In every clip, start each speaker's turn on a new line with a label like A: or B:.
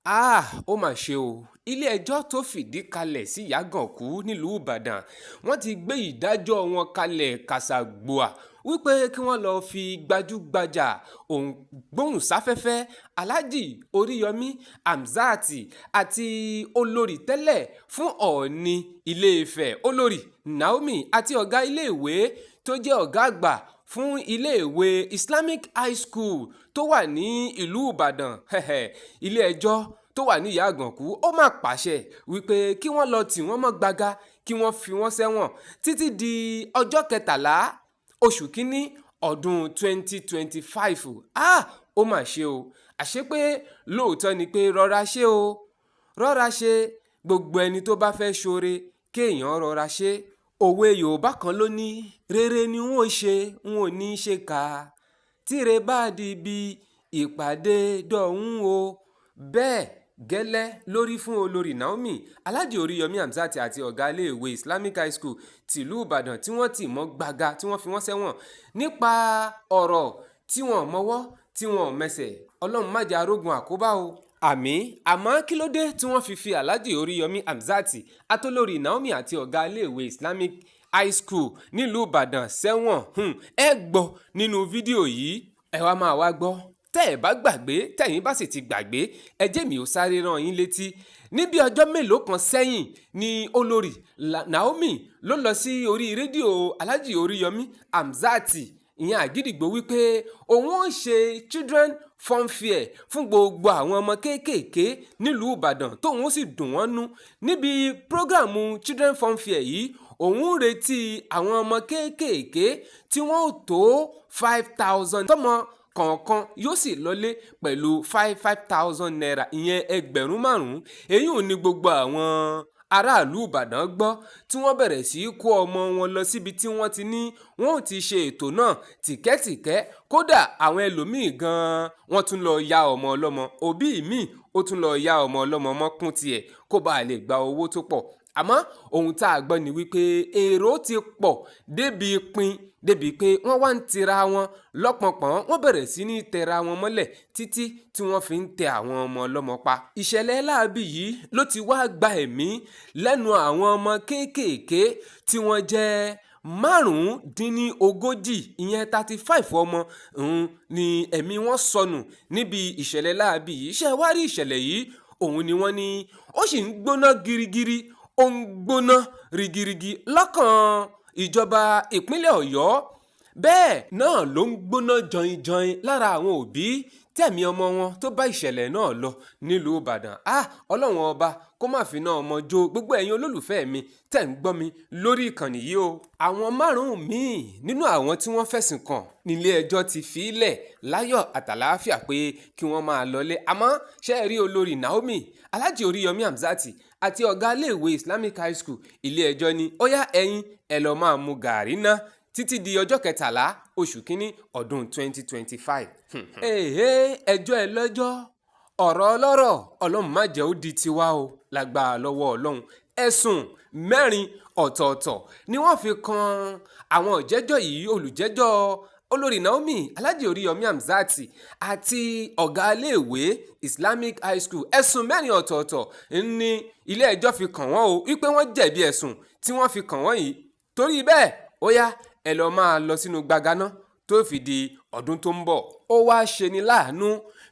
A: Ah, ó mà ṣe o. Ilé-ẹjọ́ tó fìdí kalẹ̀ sí Ìyágànkú nílùú Ìbàdàn, wọ́n ti gbé ìdájọ́ wọn kalẹ̀ kàṣàgbọ́à wípé kí wọ́n lọ́ọ́ fi gbajúgbajà òǹgbóhùnsáfẹ́fẹ́ Alhaji Oríyọmi Hamzat àti olórí tẹ́lẹ̀ fún Oòní Ilé-Ìfẹ́ Olórí Naomi àti ọ̀gá iléèwé tó jẹ́ ọ̀gá àgbà fún iléèwé Islamic High School tó wà ní ìlú Ìbàdàn. Ilé-ẹjọ́ tó wà ní Ìyágànkú ó mà pàṣẹ wípé kí wọ́n lọ́ọ́ tì wọ́n mọ́ gbaga, kí wọ́n fi wọ́n sẹ́wọ̀n títí di ọjọ́ kẹtàlá oṣù kínní ọdún 2025. Ah, ó mà ṣe o. Àṣé pé lóòótọ́ ni pé rọra ṣe o, rọra ṣe. Gbogbo ẹni tó bá fẹ́ ṣoore kéèyàn rọra ṣe. Òwe Yorùbá kan ló ní rere ni n ó ṣe, n ò ní ṣe kà, tíre bá di bí ìpàdé dọ̀hún o. Bẹ́ẹ̀ gẹ́lẹ́ lórí fún Olórí Naomi, Alhaji Oríyọmi Hamzat àti ọ̀gá iléèwé Islamic High School tìlú Ìbàdàn tí wọ́n tì mọ́ gbaga tí wọ́n fi wọ́n sẹ́wọ̀n nípa ọ̀rọ̀ tí wọ́n mọwọ́ tí wọ́n mẹsẹ̀. Ọlọ́run má jẹ́ arógun àkóbá o. Àmì àmọ́ kí ló dé tí wọ́n fi fi Alhaji Oríyọmi Hamzat atolórí Naomi àti ọ̀gá iléèwé Islamic High School nílùú Ìbàdàn sẹ́wọ̀n? Ẹ gbọ́ nínú fídíò yìí, ẹ wá máa wá gbọ́. Tẹ́ ẹ bá gbàgbé, tẹ̀yin bá sì ti gbàgbé, ẹ jẹ́ mi ò sáré rán yín létí. Níbi ọjọ́ mélòó kan sẹ́yìn ni Olórí Naomi ló lọ sí orí rédíò Alhaji Oríyọmi Hamzat, ìyẹn Àgídìgbò, wípé òun ó ṣe children fun fair fún gbogbo àwọn ọmọ kéékèèké nílùú Ìbàdàn, tóun ó sì dùn wọ́n nú níbi prógráàmù children fun fair yìí. Òun ń retí àwọn ọmọ kéékèèké tí wọ́n ó tó 5,000, tọmọ kọ̀ọ̀kan yóò sì lọlé pẹ̀lú five five thousand naira, ìyẹn 5,000. Èyí ò ní gbogbo àwọn aráàlú Ìbàdàn gbọ́ tí wọ́n bẹ̀rẹ̀ sí í kó ọmọ wọn lọ síbi tí wọ́n ti ní wọ́n ò ti ṣe ètò náà tìkẹ́tìkẹ́. Kódà àwọn ẹlòmíì gan-an, wọ́n tún lọ ya ọmọ ọlọ́mọ. Òbí míì ó tún lọ ya ọmọ ọlọ́mọ mọ́kún tiẹ̀ kó bàa lè gba owó tó pọ̀. Àmọ́ ohun tá a gbọ́ ni wípé èrò ti pọ̀ débi pin, débi pé wọ́n wá ń tira wọn lọ́pọ̀npọ̀n, wọ́n bẹ̀rẹ̀ sí ní tẹra wọn mọ́lẹ̀ títí tí wọ́n fi ń tẹ àwọn ọmọ ọlọ́mọ pa. Ìṣẹ̀lẹ̀ láabi yìí ló ti wá gba ẹ̀mí lẹ́nu àwọn ọmọ kéékèèké tí wọ́n jẹ́ 35, ìyẹn 35 ọmọ ni ẹ̀mí wọn sọnù níbi ìṣẹ̀lẹ̀ láabi yìí. Ṣé ẹ wá rí ìṣẹ̀lẹ̀ yìí, òun ni wọ́n ní ó sì ń gbóná girigiri, ó ń gbóná rigirigi lọ́kàn ìjọba ìpínlẹ̀ Ọ̀yọ́. Bẹ́ẹ̀ náà ló ń gbóná jọinjọin lára àwọn òbí tẹ̀mí ọmọ wọn tó bá ìṣẹ̀lẹ̀ náà lọ nílùú Ìbàdàn. Ah, Ọlọ́run ọba kó má fi náà ọmọ jó gbogbo ẹ̀yin olólùfẹ́ mi tẹ̀ ń gbọ́ mi lórí ìkànnì yìí o. Àwọn márùn-ún míì nínú àwọn tí wọ́n fẹ̀sùn kàn nílé ẹjọ́ ti fi í lẹ̀ láyọ̀ àtàlàáfíà pé kí wọ́n máa lọlé. Àmọ́ ṣé ẹ rí Olórí Naomi, Alhaji Oríyọmi Hamzat àti ọ̀gá iléèwé Islamic High School, ilé ẹjọ́ ní ó yá, ẹ̀yin ẹ lọ́ọ́ máa mu gàárì ná títí di ọjọ́ kẹtàlá oṣù kínní ọdún 2025. Èhè, ẹjọ́ ẹ lọ́jọ́, ọ̀rọ̀ ọlọ́rọ̀, Ọlọ́run má jẹ́ ó di tiwa o, lágbára lọ́wọ́ Ọlọ́run. Ẹ̀sùn mẹ́rin ọ̀tọ̀ọ̀tọ̀ ni wọ́n fi kan àwọn òjẹ́jọ́ yìí: olùjẹ́jọ́ Olórí Naomi, Alhaji Oríyọmi Hamzat àti ọ̀gá iléèwé Islamic High School. Ẹ̀sùn mẹ́rin ọ̀tọ̀ọ̀tọ̀ ní ilé ẹjọ́ fi kàn wọ́n o, wípé wọ́n jẹ̀bi ẹ̀sùn tí wọ́n fi kàn wọ́n yìí. Torí bẹ́ẹ̀, ó yá, ẹ lọ́ọ́ máa lọ sínú gbaganá tó fi di ọdún tó ń bọ̀. Ó wá ṣeni láàánú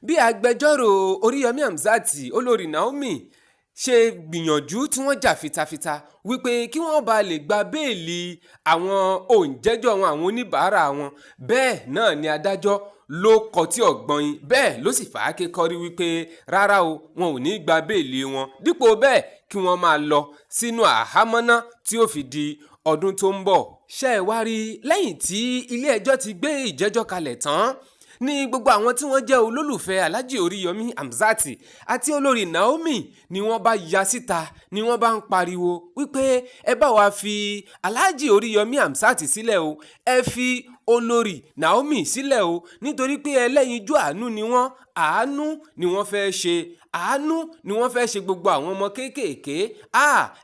A: bí agbẹjọ́rò Oríyọmi Hamzat, Olórí Naomi, ṣe gbìyànjú tí wọ́n jà fitafita wípé kí wọ́n bá lè gba béèlì àwọn òǹjẹ́jọ́ wọn, àwọn oníbàárà wọn. Bẹ́ẹ̀ náà ni adájọ́ ló kọtí ọ̀gbọ́n, bẹ́ẹ̀ ló sì fàáké kọ́rí wípé rárá o, wọn ò ní gba béèlì wọn. Dípò bẹ́ẹ̀, kí wọ́n máa lọ sínú àhámọ́ ná tí ó fi di ọdún tó ń bọ̀. Ṣé ẹ wá rí, lẹ́yìn tí ilé ẹjọ́ ti gbé ìjẹ́jọ́ kalẹ̀ tán ní gbogbo àwọn tí wọ́n jẹ́ olólùfẹ́ Alhaji Oríyọmi Hamzat àti Olórí Naomi ni wọ́n bá ya síta, ni wọ́n bá ń pariwo wípé ẹ bá wa fi Alhaji Oríyọmi Hamzat sílẹ̀ o, ẹ fi Olórí Naomi sílẹ̀ o, nítorí pé ẹlẹ́yinjú àánú ni wọ́n, àánú ni wọ́n fẹ́ ṣe, àánú ni wọ́n fẹ́ ṣe gbogbo àwọn ọmọ kéékèèké.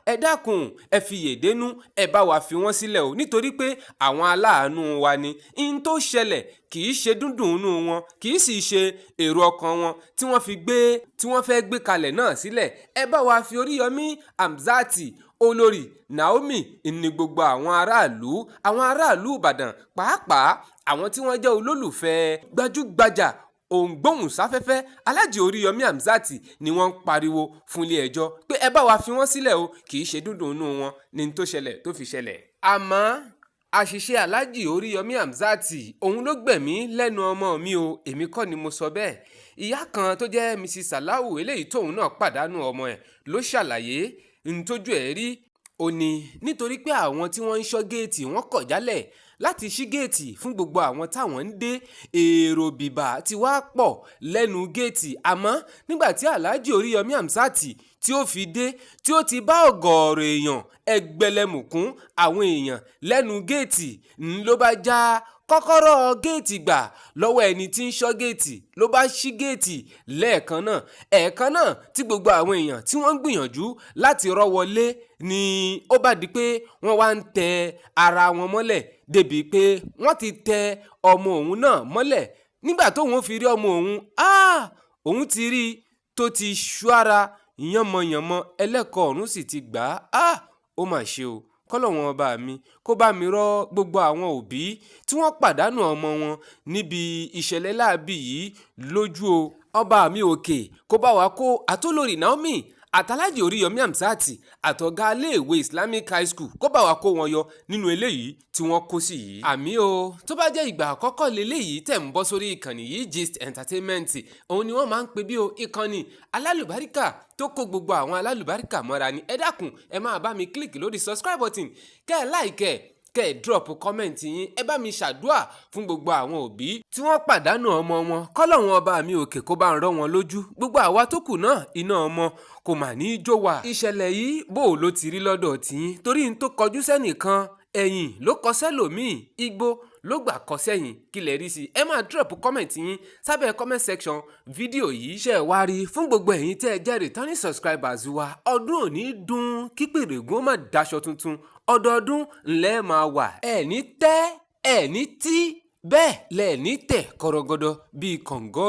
A: Ẹ dákun, ẹ fi yèdénú, ẹ bá wa fi wọ́n sílẹ̀ o, nítorí pé àwọn aláàánú wa ni. N tó ṣẹlẹ̀ kì í ṣe dúndùn inú wọn, kì í sì ṣe èrò ọkàn wọn tí wọ́n fi gbé tí wọ́n fẹ́ gbé kalẹ̀ náà sílẹ̀. Ẹ bá wa fi Oríyọmí Hamzat, Olórí Naomi ní gbogbo àwọn aráàlú, àwọn aráàlú Ìbàdàn, pàápàá àwọn tí wọ́n jẹ́ olólùfẹ́ gbajúgbajà òǹgbóhùnsáfẹ́fẹ́ Alhaji Oríyọmí Hamzat ni wọ́n ń pariwo fún ilé ẹjọ́ pé ẹ bá wa fi wọ́n sílẹ̀ o, kì í ṣe dúndùn inú wọn ní tó ṣẹlẹ̀ tó fi ṣẹlẹ̀. Àmọ́ àṣìṣe Alhaji Oríyọmí Hamzat òun ló gbẹ̀mí lẹ́nu ọmọ mi o, èmi kọ́ ni mo sọ bẹ́ẹ̀. Ìyá kan tó jẹ́ Mrs Salau, eléyìí tóun náà pàdánù ọmọ ẹ̀, ló ṣàlàyé ntójú ẹ̀ rí. Ó ní nítorí pé àwọn tí wọ́n ń ṣọ́ géètì wọ́n kọ̀ jálẹ̀ láti ṣí géètì fún gbogbo àwọn táwọn ń dé, èrò bìbà tí wàá pọ̀ lẹ́nu géètì. Àmọ́ nígbà tí Alhaji Oríyọmí Hamzat tí ó fi dé, tí ó ti bá ọ̀gọ̀ọ̀rọ̀ èèyàn ẹgbẹ̀lẹ́mùkún àwọn èèyàn lẹ́nu géètì, ń ló bá já kọ́kọ́rọ́ géètì gbà lọ́wọ́ ẹni tí ń ṣọ́ géètì, ló bá ṣí géètì lẹ́ẹ̀kan náà. Ẹ̀ẹ̀kan náà tí gbogbo àwọn èèyàn tí wọ́n ń gbìyànjú láti rọ́ wọlé ni ó bá di pé wọ́n wá ń tẹ ara wọn mọ́lẹ̀, débi pé wọ́n ti tẹ ọmọ òun náà mọ́lẹ̀. Nígbà tóun fi rí ọmọ òun, òun ti rí i tó ti ṣú ara yánmọyànmọ, ẹlẹ́kọ̀ọ́ ọ̀run sì ti gbà á. Ó mà ṣe o, kọ́lọ́wọ́n ọba mi kó bá mi rọ gbogbo àwọn òbí tí wọ́n pàdánù ọmọ wọn níbi ìṣẹ̀lẹ̀ láabi yìí lójú o. Ọba mi òkè kó bá wa kó àtolórí Naomi àtàlájì Oríyọmí Hamzat àtọ̀gá iléèwé Islamic High School, kó bá wa kó wọn yọ nínú eléyìí tí wọ́n kó sí yìí. Àmì o, tó bá jẹ́ ìgbà àkọ́kọ́ leléyìí tẹ̀ ń bọ́ sórí ìkànnì yìí, Gist Entertainment òun ni wọ́n máa ń pè bí o, ìkànnì alálùbáríkà tó kó gbogbo àwọn alálùbáríkà mọ́ra ni. Ẹ dákun, ẹ máa bá mi click lórí subscribe button, kẹ́ ẹ like ẹ, kẹ́ ẹ drop comment yín. Ẹ bá mi ṣàdúà fún gbogbo àwọn òbí tí wọ́n pàdánù ọmọ wọn, kọ́lọ́hún ọba mi òkè kó bá ń rọ́ wọn lójú. Gbogbo àwa tó kù náà, iná ọmọ kò mà ní í jó wa. Ìṣẹ̀lẹ̀ yìí bó o ló ti rí lọ́dọ̀ tiyín, torí n tó kọjú sẹ́nìkan ẹ̀yìn ló kọ sẹ́lòmíì, igbó ló gbà kọ sẹ́yìn, kí lẹ rí sí i? Ẹ máa drop comment yín sábẹ́ comment section fídíò yìí. Ṣe wá rí fún gbogbo ẹ̀yin tẹ́ ẹ jẹ́ returning subscribers wa, ọdún òní dùn kí pèrègùn ó má daṣọ tuntun, ọdọọdún ńlẹ́ máa wà, ẹ̀ ní tẹ́, ẹ̀ ní tí, bẹ́ẹ̀ lẹ̀ ní tẹ̀ kọ̀rọ̀gọ̀dọ̀ bíi kọ̀ǹgọ́ọ̀lù.